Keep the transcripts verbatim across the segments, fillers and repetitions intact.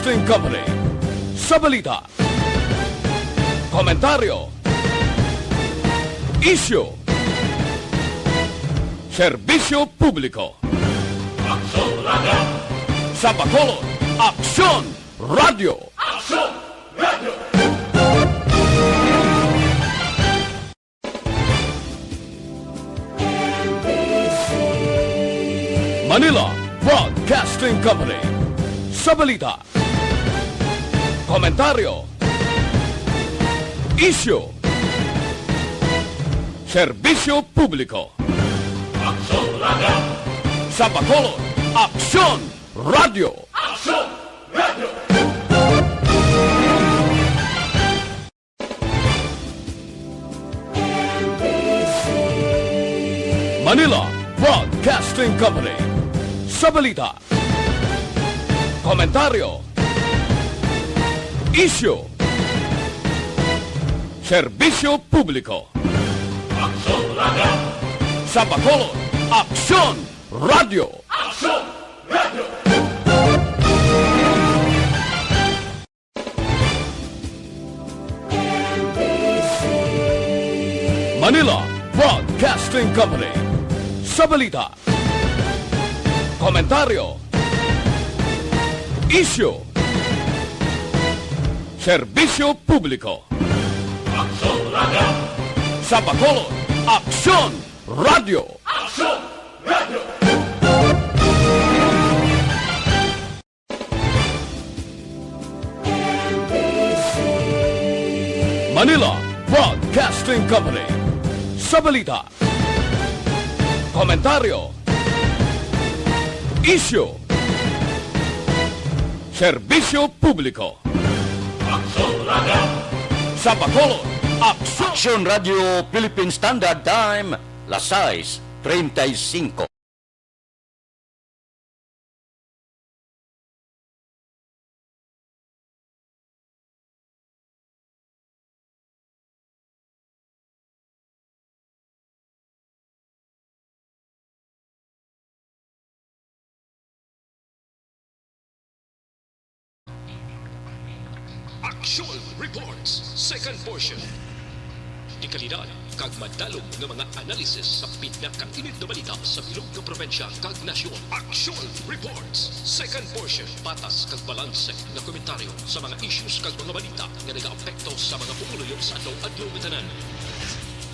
Company. Sa balita, komentaryo, isyu, serbisyo publiko. Aksyon Radio! Sa Bacolod, Aksyon Radio! Aksyon Radio! Manila Broadcasting Company. Sa balita, komentaryo, isyu, serbisyo publiko. Aksyon Radio! Sa Bacolod, Aksyon Radio! Aksyon Radio! Manila Broadcasting Company. Sa balita, komentaryo, isyu, serbisyo publiko. Aksyon Radio! Sa Bacolod, Aksyon Radio! Aksyon Radio! Manila Broadcasting Company. Sa balita, komentaryo, isyu, serbisyo publiko. Aksyon Radio! Sa Bacolod, Aksyon Radio! Aksyon Radio! Manila Broadcasting Company. Sa balita, komentaryo, isyu, serbisyo publiko. Aksyon Radio! Sa Bacolod, Aksyon! Aksyon Radio Philippine Standard Time, las sais treinta y cinco. Action Reports, second portion. Dekalidad kag madalom nga mga analisis sa pinakainit nga balita sa bilog nga probinsya kag nasyon. Action Reports, second portion. Patas kag balanse nga komentaryo sa mga issues kag mga balita nga nagaapekto sa mga pumuluyo sa adlaw-adlaw nga tanan.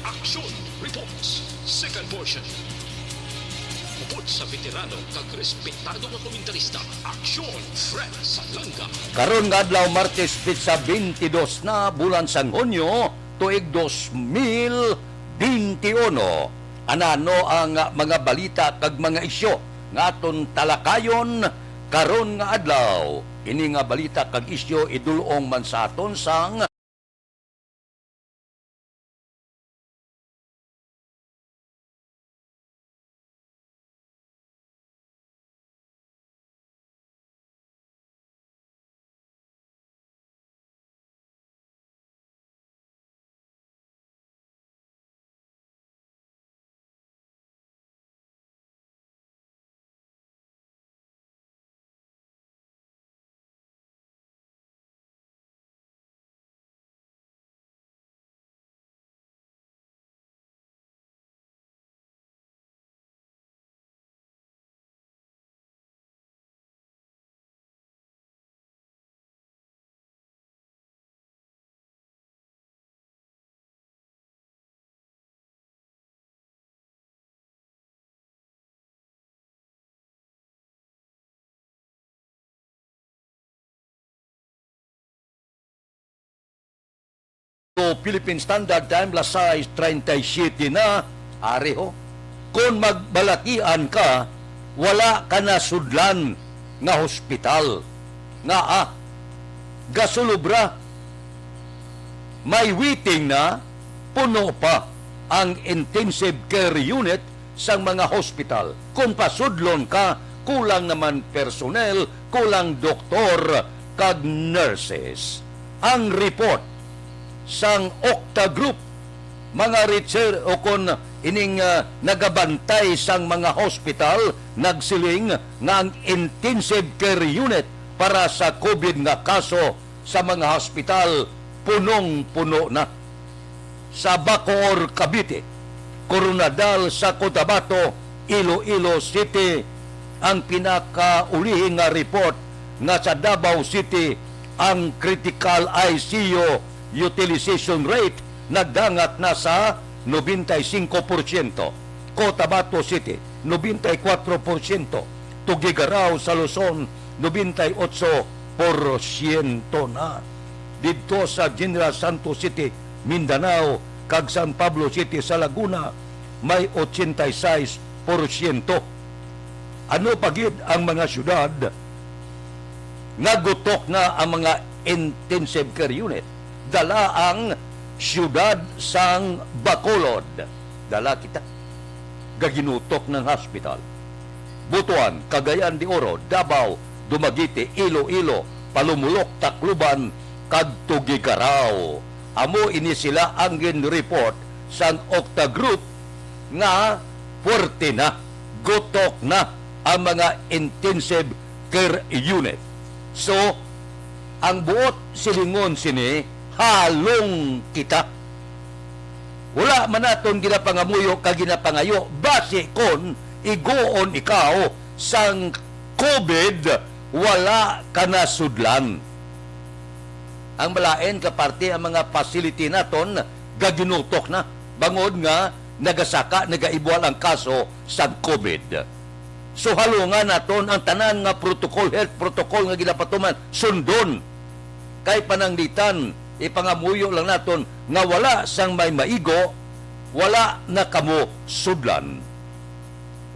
Action Reports, second portion. Upod sa veterano kag respetado nga komentarista, Action Fred Salanga. Karon nga adlaw, Martes, petsa twenty-dos na, bulan sang Hunyo, tuig dos mil twenty-uno. Anano ang mga balita kag mga isyu nga aton talakayon karon nga adlaw? Ini nga balita kag isyu idul-ong man sa aton sang Philippine Standard Time, las sais treinta y siete na, ari ho. Kon magbalatian ka, wala ka nasudlan nga hospital. Ngaa, gasulubra. May waiting na, puno pa ang intensive care unit sang mga hospital. Kung pasudlon ka, kulang naman personnel, kulang doktor kag nurses. Ang report sang Octa Group, mga research o kon ining, ah, nagabantay sang mga hospital, nagsiling nga ang intensive care unit para sa COVID nga kaso sa mga hospital, punong-puno na. Sa Bacoor, Cavite, Koronadal sa Cotabato, Iloilo City, ang pinakaulihi nga report nga sa Davao City ang critical I C U utilization rate nagdangat na sa nobenta y singko porsyento. Cotabato City, nobenta y kwatro porsyento. Tuguegarao sa Luzon, nobenta y otso porsyento na. Didto sa General Santos City, Mindanao, kag San Pablo City sa Laguna, may ochenta y sais porsyento. Ano pa gid ang mga syudad nga gutok na ang mga intensive care unit? Dala ang siyudad sang Bacolod. Dala kita. Gaginutok ng hospital. Butuan, Cagayan de Oro, Davao, Dumaguete, Iloilo, Palumulok, Tacloban, kag Tuguegarao. Amo ini sila ang gin-report sang Octa Group nga puwerte na, gutok na ang mga intensive care unit. So, ang buot silingon sini, halong kita. Wala man naton ginapangamuyo kag ginapangayo, basi kon iguon ikaw sang COVID, wala ka na sudlan. Ang malain ka parte, ang mga facility naton gaginutok na, bangod nga nagasaka, nagaibual ang kaso sang COVID. So, halungan naton ang tanan nga protocol, health protocol nga ginapatuman, sundon. Kay pananglitan, ipangamuyo lang naton nga wala sang may maigo, wala na kamo sudlan.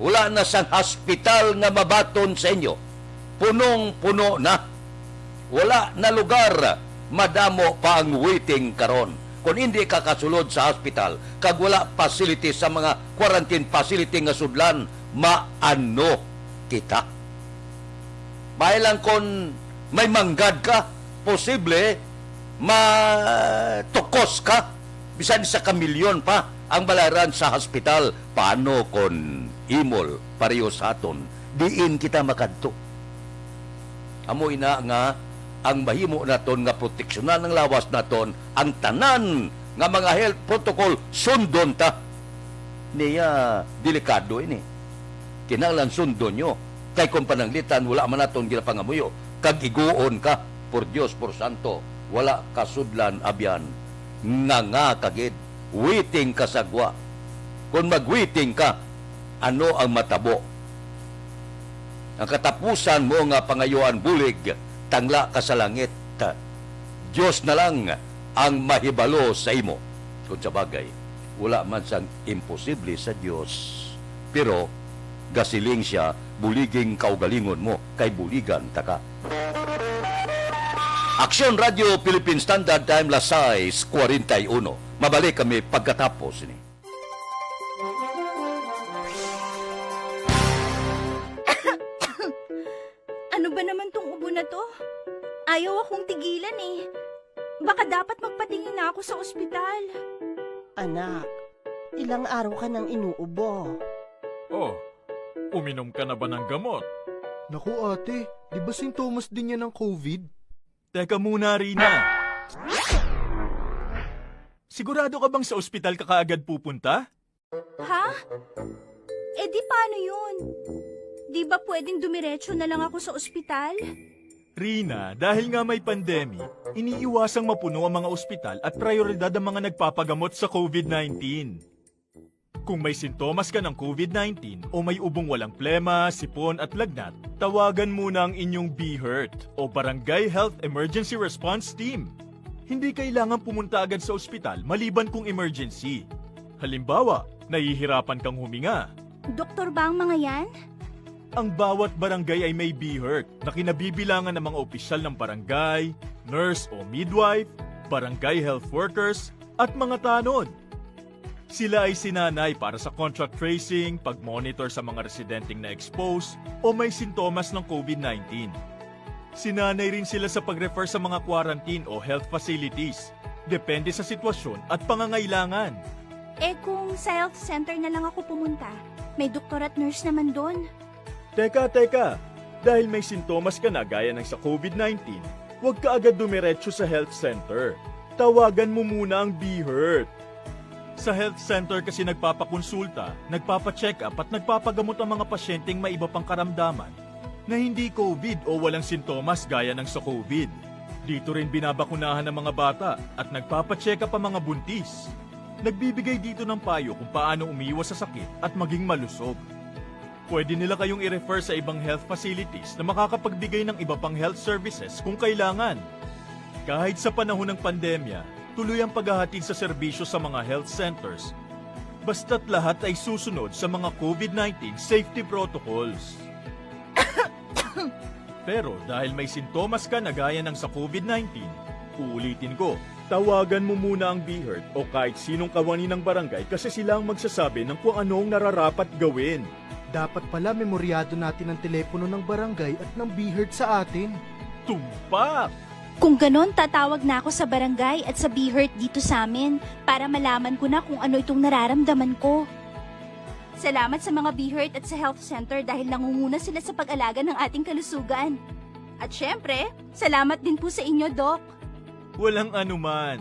Wala na sang hospital nga mabaton sa inyo. Punong-puno na. Wala na lugar. Madamo pa ang waiting karon. Kung hindi ka kasulod sa hospital, kag wala facility sa mga quarantine facility nga sudlan, maano kita? May lang kon may manggad ka, posible matukos ka, bisan sa kamilyon pa ang balayran sa hospital. Paano kon imol pareho sa aton? Diin kita makadto? Amo ina nga ang mahimo naton nga proteksyonan ang lawas naton, ang tanan nga mga health protocol sundon ta. Niya, delikado ini. Kinahanglan sundon nyo. Kay kung pananglitan, wala man naton ginapangamuyo. Kag iguon ka, por Dios, por santo, wala ka sudlan, abyan. Nganga ka gid. Waiting ka sa gwa. Kung mag-waiting ka, ano ang matabo? Ang katapusan mo nga pangayuan bulig, tangla ka sa langit. Dios na lang ang mahibalo sa imo. Kung sa bagay, wala man sang imposible sa Dios. Pero, gasiling siya, buliging kaugalingon mo, kay buligan ta ka. Aksyon Radio Philippine Standard Time, las sais cuarenta y uno. Mabalik kami pagkatapos ni. Ano ba naman tong ubo na to? Ayaw akong tigilan eh. Baka dapat magpatingin na ako sa ospital. Anak, ilang araw ka nang inuubo. Oh, uminom ka na ba ng gamot? Naku, ate, di ba sintomas din yan ng COVID? Teka muna, Rina. Sigurado ka bang sa ospital ka kaagad pupunta? Ha? Eh di paano yun? Di ba pwedeng dumiretso na lang ako sa ospital? Rina, dahil nga may pandemic, iniiwasang mapuno ang mga ospital at prioridad ang mga nagpapagamot sa COVID nineteen. Kung may sintomas ka ng COVID nineteen o may ubong walang plema, sipon at lagnat, tawagan muna ang inyong BHERT o Barangay Health Emergency Response Team. Hindi kailangan pumunta agad sa ospital maliban kung emergency. Halimbawa, nahihirapan kang huminga. Doktor ba ang mga yan? Ang bawat barangay ay may BHERT na kinabibilangan ng mga opisyal ng barangay, nurse o midwife, barangay health workers, at mga tanod. Sila ay sinanay para sa contact tracing, pag-monitor sa mga residenteng na-expose o may sintomas ng COVID nineteen. Sinanay rin sila sa pag-refer sa mga quarantine o health facilities, depende sa sitwasyon at pangangailangan. Eh kung sa health center na lang ako pumunta, may doktor at nurse naman doon. Teka, teka! Dahil may sintomas ka na gaya ng sa COVID nineteen, huwag ka agad dumiretso sa health center. Tawagan mo muna ang BHERT. Sa health center kasi nagpapakonsulta, nagpapacheck-up at nagpapagamot ang mga pasyenteng may iba pang karamdaman na hindi COVID o walang sintomas gaya ng sa COVID. Dito rin binabakunahan ang mga bata at nagpapacheck-up ang mga buntis. Nagbibigay dito ng payo kung paano umiwas sa sakit at maging malusog. Pwede nila kayong i-refer sa ibang health facilities na makakapagbigay ng iba pang health services kung kailangan. Kahit sa panahon ng pandemya, tuloy ang paghahatid sa serbisyo sa mga health centers, basta't lahat ay susunod sa mga COVID nineteen safety protocols. Pero dahil may sintomas ka na gaya ng sa COVID nineteen, uulitin ko, tawagan mo muna ang BHERT o kahit sinong kawani ng barangay kasi sila ang magsasabi ng kung ano ang nararapat gawin. Dapat pala memoryado natin ang telepono ng barangay at ng BHERT sa atin. Tumpak! Kung ganon, tatawag na ako sa barangay at sa BHERT dito sa amin para malaman ko na kung ano itong nararamdaman ko. Salamat sa mga BHERT at sa health center dahil nangunguna sila sa pag-alaga ng ating kalusugan. At syempre, salamat din po sa inyo, Doc. Walang anuman.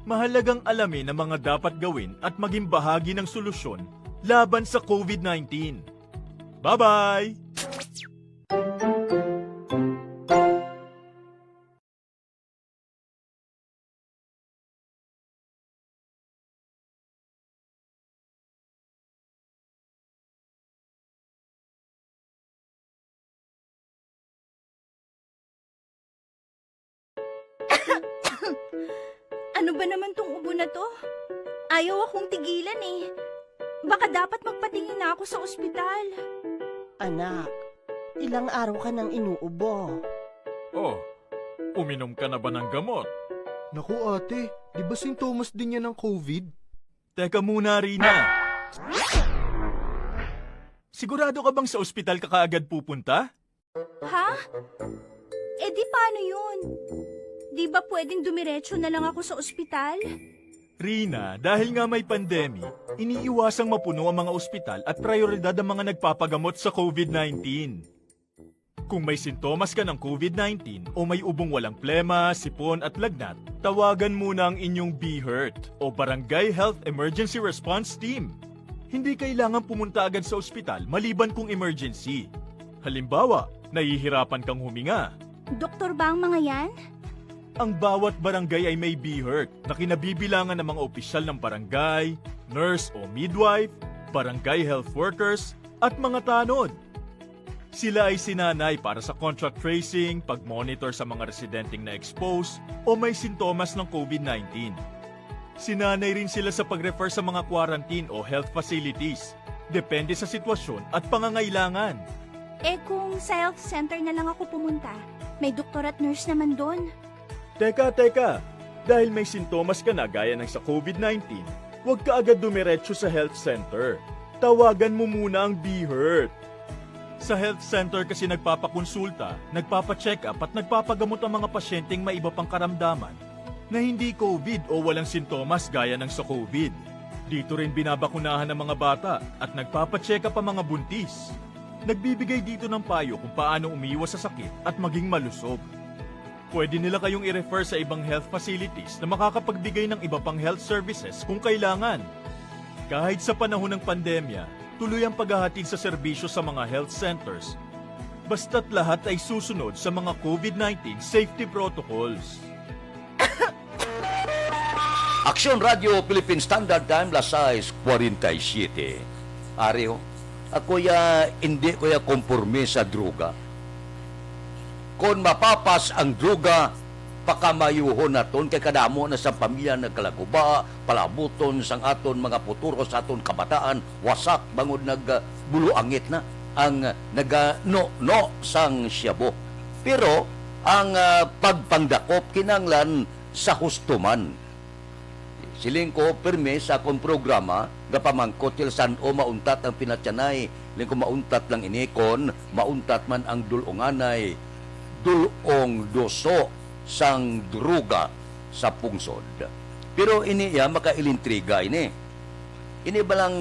Mahalagang alamin ang mga dapat gawin at maging bahagi ng solusyon laban sa COVID nineteen. Bye-bye! Ano ba naman tong ubo na to? Ayaw akong tigilan eh. Baka dapat magpatingin na ako sa ospital. Anak, ilang araw ka nang inuubo. Oh, uminom ka na ba ng gamot? Naku ate, di ba sintomas din yan ng COVID? Teka muna, Rina. Sigurado ka bang sa ospital ka kaagad pupunta? Ha? Eh di paano yun? Di ba pwedeng dumiretso na lang ako sa ospital? Rina, dahil nga may pandemic, iniiwasang mapuno ang mga ospital at prioridad ang mga nagpapagamot sa COVID nineteen. Kung may sintomas ka ng COVID nineteen o may ubong walang plema, sipon at lagnat, tawagan muna ang inyong BHERT o Barangay Health Emergency Response Team. Hindi kailangan pumunta agad sa ospital maliban kung emergency. Halimbawa, nahihirapan kang huminga. Doktor ba ang mga yan? Ang bawat barangay ay may BHERT na kinabibilangan ng mga opisyal ng barangay, nurse o midwife, barangay health workers, at mga tanod. Sila ay sinanay para sa contact tracing, pag-monitor sa mga residenteng na-expose o may sintomas ng COVID nineteen. Sinanay rin sila sa pag-refer sa mga quarantine o health facilities, depende sa sitwasyon at pangangailangan. Eh kung sa health center na lang ako pumunta, may doktor at nurse naman doon. Teka, teka! Dahil may sintomas ka na gaya ng sa COVID nineteen, huwag ka agad dumiretso sa health center. Tawagan mo muna ang BHERT. Sa health center kasi nagpapakonsulta, nagpapacheck-up at nagpapagamot ang mga pasyenteng may iba pang karamdaman na hindi COVID o walang sintomas gaya ng sa COVID. Dito rin binabakunahan ang mga bata at nagpapacheck-up ang mga buntis. Nagbibigay dito ng payo kung paano umiwas sa sakit at maging malusog. Pwede nila kayong i-refer sa ibang health facilities na makakapagbigay ng iba pang health services kung kailangan. Kahit sa panahon ng pandemya, tuloy ang paghahatid sa serbisyo sa mga health centers, basta't lahat ay susunod sa mga COVID nineteen safety protocols. Aksyon Radio Philippine Standard Time, las sais kwarenta y siyete. Ari, oh, ako ya, hindi ko ya komporme sa droga. Kon mapapas ang droga, pakamayuhon naton kay kadamo na sa pamilya nagkalaguba, palabuton sang aton mga futuro, sa aton kabataan, wasak bangod nag, ah, buluangit na ang nagano-no sang shabu. Pero ang, ah, pagpangdakop kinahanglan sa husto man. Siling ko, pirme sa akon programa, gapamangkot sila san-o mauntat ang pinatyanay. Siling ko, mauntat lang ini kon mauntat man ang dul-onganay, dul-ong duso sang droga sa pungsod. Pero ini iya makailintriga ini. Ini balang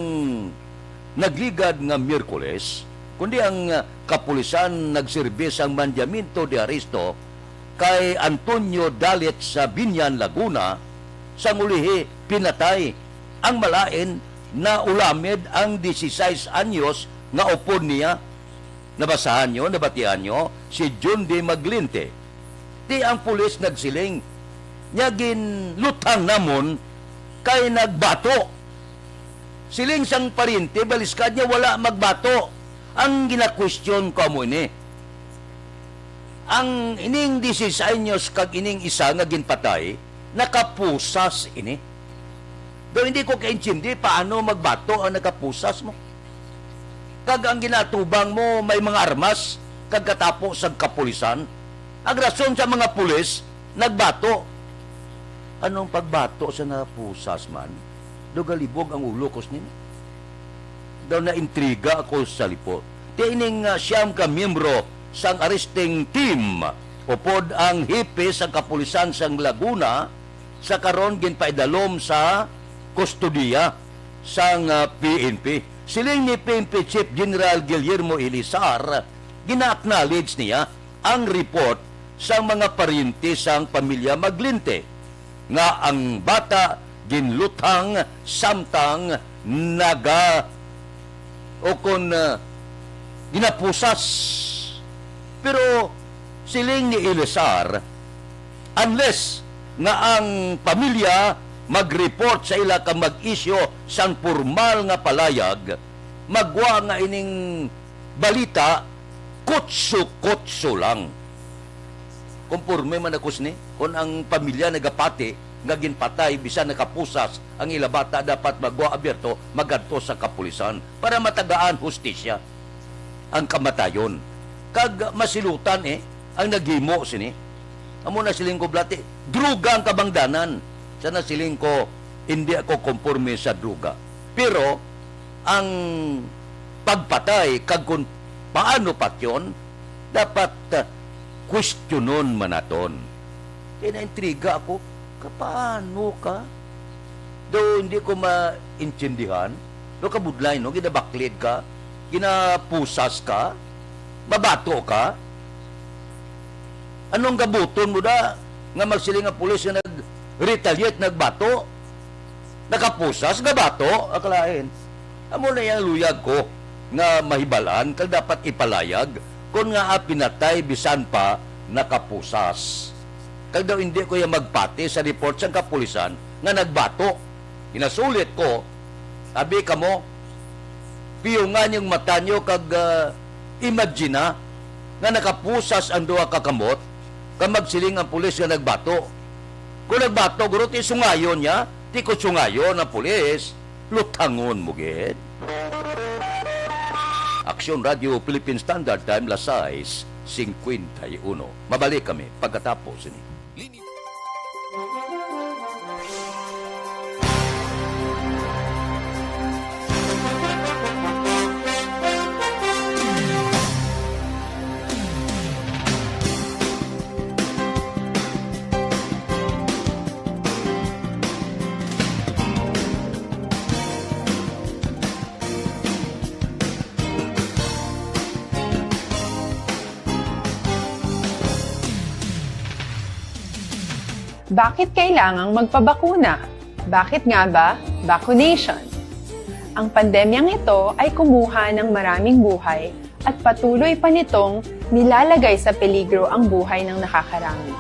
nagligad nga Miyerkules, Kundi ang, ah, kapulisan nagsirbi sang mandamiento de arresto kay Antonio Dalit sa Binyan, Laguna, sang ulihi pinatay ang malain na ulamid ang dieciséis anyos nga upod niya. Nabasahan nyo, nabatian nyo, si John D. Maglinte. Di ang pulis nagsiling, niya ginluthang namon kay nagbato. Siling sang paryente, baliskad niya, wala magbato. Ang ginakwestiyon ko amo ini. Ang ining dieciséis anyos kag ining isa nga ginpatay, nakapusas ini. Daw hindi ko kaintindi paano magbato ang nakapusas mo. Kag ang ginatubang mo may mga armas kag katapo sa kapulisan. Ang rason sa mga pulis, nagbato. Anong pagbato sa napusas man? Daw galibog ang ulo ko sini. Daw naintriga ako sa lipot. Ti ining, ah, siyam ka miyembro sang arresting team, upod ang hepe sa kapulisan sang Laguna, sa karon ginpaidalom sa kustodiya sang, ah, P N P. Siling ni P N P Chief General Guillermo Elizar, gina-acknowledge niya ang report sang mga paryente sang pamilya Maglinte nga ang bata ginluthang samtang naga-, o kon, ah, ginapusas. Pero siling ni Elizar, unless nga ang pamilya mag-report sa ila kag mag-issue sang pormal nga palayag, magwa nga ining balita kutso-kutso lang. Konporme man ako sini, kon ang pamilya nagapati nga ginpatay bisan nakapusas ang ila bata, dapat magwa abierto, magadto sa kapulisan para matagaan hustisya ang kamatayon. Kag masilutan, eh, ang naghimo sini. Amo na siling ko, blati, droga ang kabangdanan. Sana siling ko, hindi ako konporme sa droga. Pero ang pagpatay kag kung paano patyon, dapat, ah, kwestiyonon man naton. Kaya naintriga ako, kapaano ka? Daw hindi ko maintindihan. No, kabudlay, no? Ginabaklid ka, ginapusas ka, mabato ka. Anong gabuton mo da nga magsiling ang pulis nga nag-retaliate, nagbato? Nakapusas, gabato, akalain. Amo na yang luyag ko nga mahibalan kag dapat ipalayag kon nga, ah, pinatay bisan pa nakapusas. Kag daw hindi ko ya magpati sa report sang kapulisan nga nagbato. Ginasulit ko, abi kamo, piyungan yung mata nyo kag, ah, imagina nga nakapusas ang duha ka kamot, kag magsiling ang pulis nga nagbato. Kung nagbato, guro, ti sungayon niya, ti kung sungayon ang pulis, lutangon mo gid. Aksyon Radio Philippine Standard Time, las sais cincuenta y uno. Mabalik kami pagkatapos ni Bakit kailangang magpabakuna? Bakit nga ba vaccination? Ang pandemyang ito ay kumuha ng maraming buhay at patuloy pa nitong nilalagay sa peligro ang buhay ng nakakarami.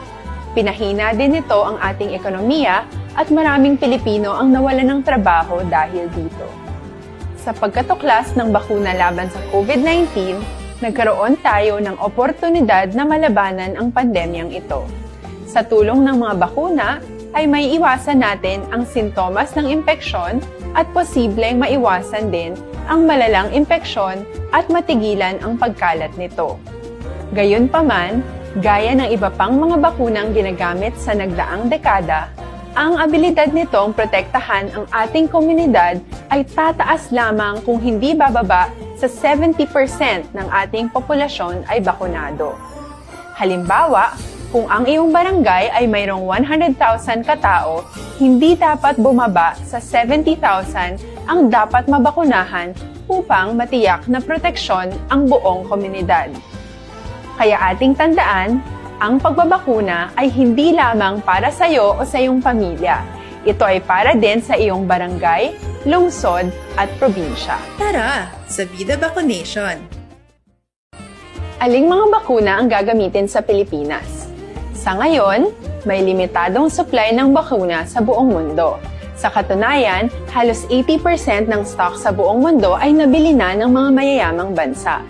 Pinahina din nito ang ating ekonomiya at maraming Pilipino ang nawalan ng trabaho dahil dito. Sa pagkatuklas ng bakuna laban sa COVID nineteen, nagkaroon tayo ng oportunidad na malabanan ang pandemyang ito. Sa tulong ng mga bakuna, ay maiiwasan natin ang sintomas ng impeksyon at posibleng maiwasan din ang malalang impeksyon at matigilan ang pagkalat nito. Gayunpaman, gaya ng iba pang mga bakunang ginagamit sa nagdaang dekada, ang abilidad nitong protektahan ang ating komunidad ay tataas lamang kung hindi bababa sa seventy percent ng ating populasyon ay bakunado. Halimbawa, kung ang iyong barangay ay mayroong one hundred thousand katao, hindi dapat bumaba sa seventy thousand ang dapat mabakunahan upang matiyak na proteksyon ang buong komunidad. Kaya ating tandaan, ang pagbabakuna ay hindi lamang para sa iyo o sa iyong pamilya. Ito ay para din sa iyong barangay, lungsod, at probinsya. Tara, sa Vida Vaccination! Aling mga bakuna ang gagamitin sa Pilipinas? Sa ngayon, may limitadong supply ng bakuna sa buong mundo. Sa katunayan, halos eighty percent ng stock sa buong mundo ay nabili na ng mga mayayamang bansa.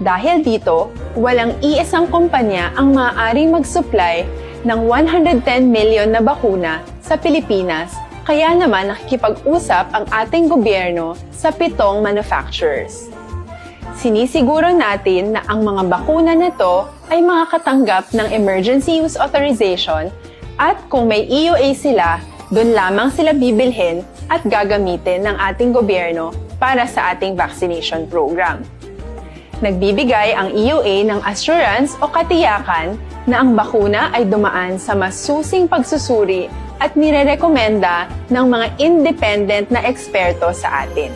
Dahil dito, walang iisang kumpanya ang maaaring mag-supply ng one hundred ten million na bakuna sa Pilipinas, kaya naman nakikipag-usap ang ating gobyerno sa pitong manufacturers. Sinisiguro natin na ang mga bakuna na to ay makakatanggap ng emergency use authorization, at kung may E U A sila, doon lamang sila bibilhin at gagamitin ng ating gobyerno para sa ating vaccination program. Nagbibigay ang E U A ng assurance o katiyakan na ang bakuna ay dumaan sa masusing pagsusuri at nirerekomenda ng mga independent na eksperto sa atin.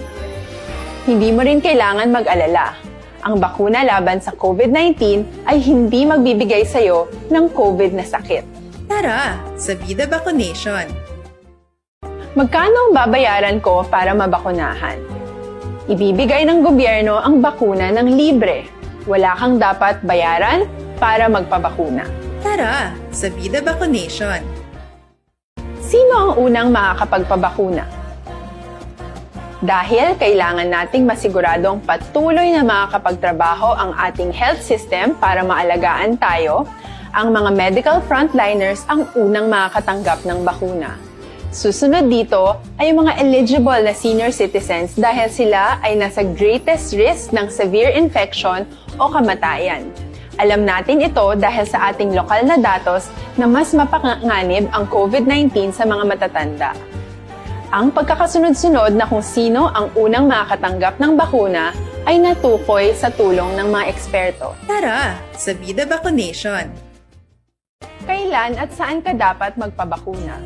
Hindi mo rin kailangan mag-alala. Ang bakuna laban sa COVID nineteen ay hindi magbibigay sa iyo ng COVID na sakit. Tara, sa Vida Vaccination! Magkano ang babayaran ko para mabakunahan? Ibibigay ng gobyerno ang bakuna ng libre. Wala kang dapat bayaran para magpabakuna. Tara, sa Vida Vaccination! Sino ang unang makakapagpabakuna? Dahil kailangan nating masiguradong patuloy na makakapagtrabaho ang ating health system para maalagaan tayo, ang mga medical frontliners ang unang makakatanggap ng bakuna. Susunod dito ay ang mga eligible na senior citizens dahil sila ay nasa greatest risk ng severe infection o kamatayan. Alam natin ito dahil sa ating lokal na datos na mas mapanganib ang COVID nineteen sa mga matatanda. Ang pagkakasunod-sunod na kung sino ang unang makakatanggap ng bakuna ay natukoy sa tulong ng mga eksperto. Tara, sa Vida Vaccination! Kailan at saan ka dapat magpabakuna?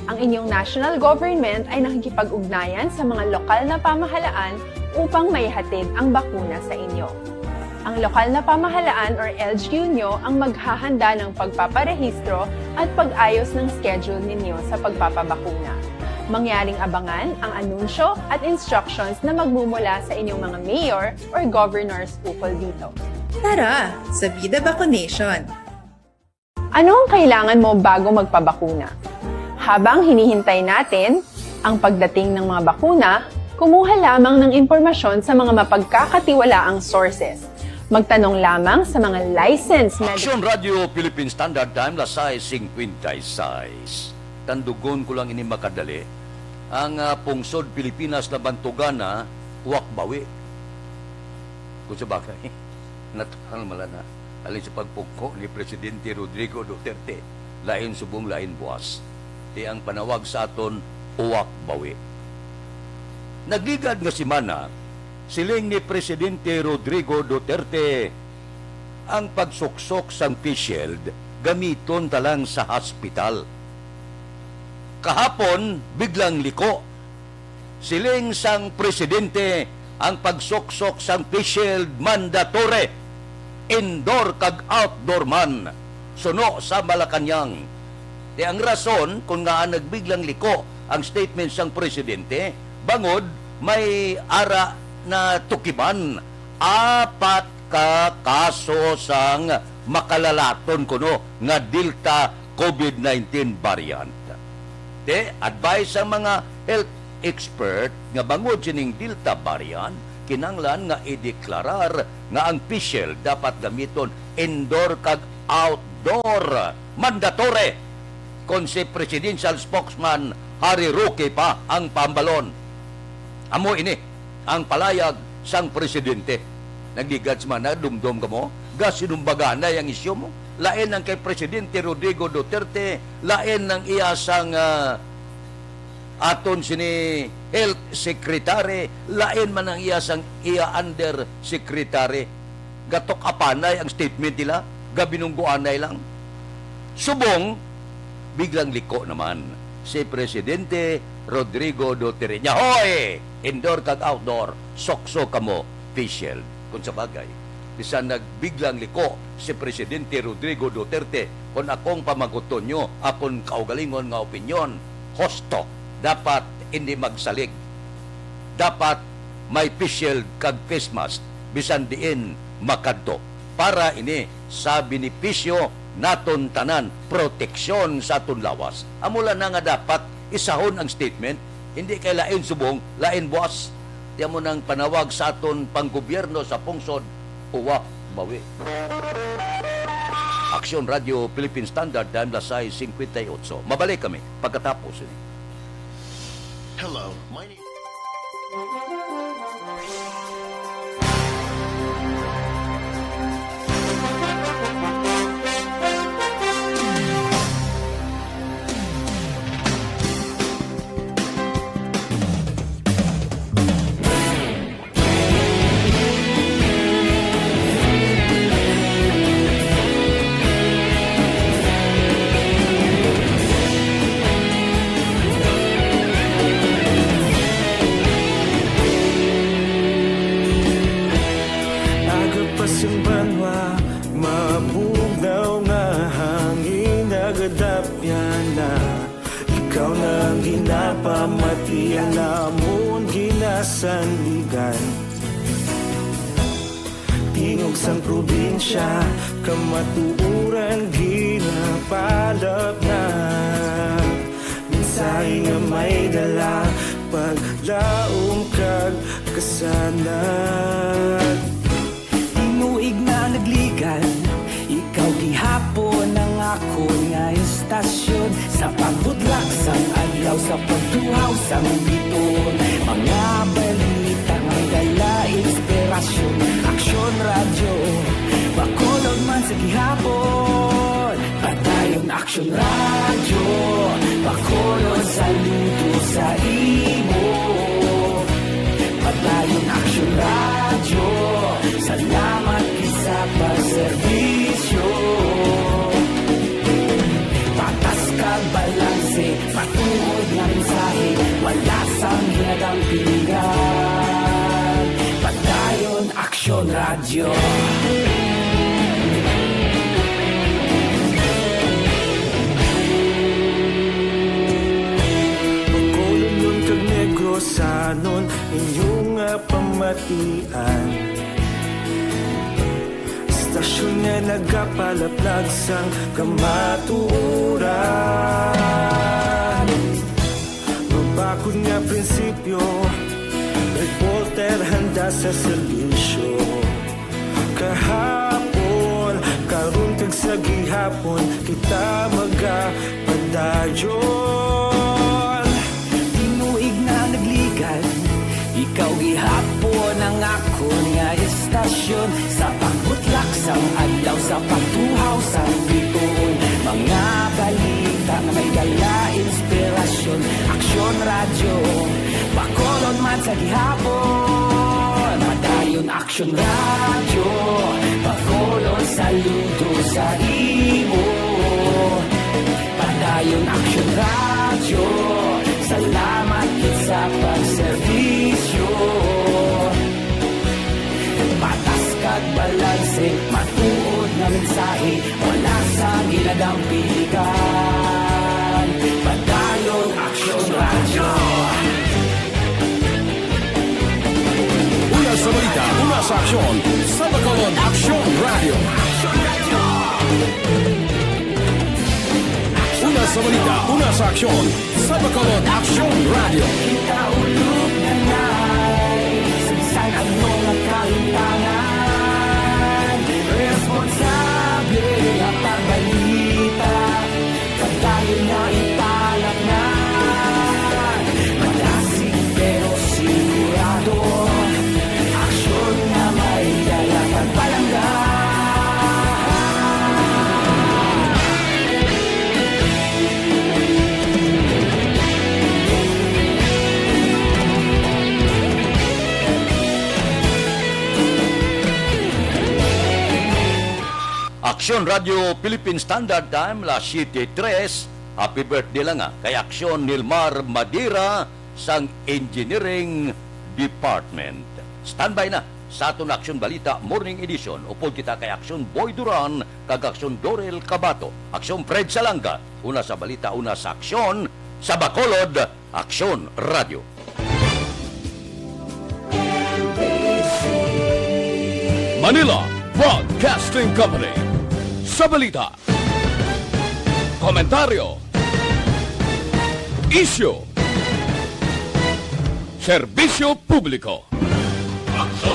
Ang inyong national government ay nakikipag-ugnayan sa mga lokal na pamahalaan upang maihatid ang bakuna sa inyo. Ang lokal na pamahalaan or L G U nyo ang maghahanda ng pagpaparehistro at pag-ayos ng schedule ninyo sa pagpapabakuna. Mangyaring abangan ang anunsyo at instructions na magmumula sa inyong mga mayor or governors ukol dito. Tara, sa Vida Vaccination! Ano ang kailangan mo bago magpabakuna? Habang hinihintay natin ang pagdating ng mga bakuna, kumuha lamang ng impormasyon sa mga mapagkakatiwalaang sources. Magtanong lamang sa mga licensed med- Aksyon Radio Philippine Standard Time, las sais cincuenta y seis. Tandugon ko lang ini makadali. Ang, ah, pungsod Pilipinas laban Tugana, uwak bawi. Kung sa bagay, natural man lang na. Halin sa pagpungko ni Presidente Rodrigo Duterte, lain subong lain buas. Ti ang panawag sa aton, uwak bawi. Nagligad nga semana, siling ni Presidente Rodrigo Duterte, ang pagsuksok sang face shield gamiton ta lang sa hospital. Kahapon, biglang liko. Siling sang presidente, ang pagsuksok sang face shield mandatory, indoor kag outdoor man, suno sa Malacañang. Ti ang rason kon ngaa nagbiglang liko ang statement sang presidente, bangod may ara na tukiman apat ka kaso sang makalalaton kuno nga Delta COVID nineteen variant. Te, advice sa mga health expert nga bangod sining Delta variant, kinanglan nga ideklarar nga ang face shield dapat gamiton indoor kag outdoor. Mandatory kon si Presidential Spokesman Harry Roque pa ang pahambalon. Amo ini ang palayag sang presidente. Nagligad man na, dumdom kamo, gasinumbaganay ang isyu mo. Lain ang kay Presidente Rodrigo Duterte, lain ang iya sang, ah, aton sini health secretary, lain man ang iya sang iya undersecretary. Gatok apanay ang statement nila, gabinungguanay lang. Subong, biglang liko naman si Presidente Rodrigo Duterte niya. Hoy! Indoor kag outdoor, sukso kamo, facial. Kung sa bagay, bisan nagbiglang liko si Presidente Rodrigo Duterte, kung akong pamaguton nyo, akon kaugalingon nga opinyon, husto, dapat hindi magsalig. Dapat may face shield kag face mask bisan diin makadto. Para ini sa benepisyo naton tanan, proteksyon sa aton lawas. Amo lang na nga dapat isahon ang statement, hindi kay lain subong, lain buas. Ti amo nang panawag sa aton panggobyerno sa pungsod, uwa, bawi. Aksyon Radio Philippine Standard Time, las sais cincuenta y ocho. Mabalik kami pagkatapos ini. Hello, my name Agapas ang banwa, mabugnaw nga hangin, nagadapyan na. Ikaw na ang ginapamatian, amon ginasandigan. Tingog sang probinsya, kamatuoran ginapalapnag. Mensahe nga may dala, paglaom kag kasanag. Tinuig na nagligan, ikaw gihapon ang akon nga istasyon. Sa pagbudlak sang adlaw, sa pagtuhaw sang bituon, mga balita nga may dala inspirasyon. Aksyon Radyo, Bacolod man sa gihapon. Padayon Aksyon Radyo, Bacolod, saludo sa imo. Padayon Aksyon Radyo, salamat gid sa pagserbisyo. Patas kag balanse, matuod nga mensahe, wala sang ginadampigan. Padayon Aksyon Radyo. Bacolodnon kag Negrosanon, inyo nga pamatian. Istasyon nga nagapalaplag sang kamatuoran. Mabakod nga prinsipyo, reporter handa sa serbisyo. Kahapon, karon kag sa gihapon, kita magapadayon. Tinuig na nagligan, ikaw gihapon ang akon nga istasyon. Sa pagbutlak sang adlaw, sa pagtuhaw sang bituon, mga balita nga may dala inspirasyon. Aksyon Radyo, Bacolod man sa gihapon. Padayon Aksyon Radyo, Bacolod, saludo sa imo. Padayon Aksyon Radyo, salamat gid sa pagserbisyo. Patas kag balanse, matuod nga mensahe, wala sang ginadampigan. Padayon Aksyon Radyo. Una sa balita, una sa aksyon, sa Bacolod Aksyon Radyo. Una sa balita, una sa aksyon, sa Bacolod Aksyon Radyo. Kita ulog na nai, sa bisan ano nga kahimtangan, responsable nga pagbalita. Padayon nga ipalapngan, madasig pero sigurado. Aksyon nga may dala pagpalangga. Aksyon Radyo Philippine Standard Time, las siete tres. Happy birthday lang, ah, kay Aksyon Nilmar Madira sang Engineering Department. Standby na sa aton Aksyon Balita Morning Edition. Upod kita kay Aksyon Boy Duran kag Aksyon Dorel Cabato, Aksyon Fred Salanga. Una sa balita, una sa aksyon, sa Bacolod, Aksyon Radyo. Manila Broadcasting Company. Sa balita, komentaryo, isyu, serbisyo publiko.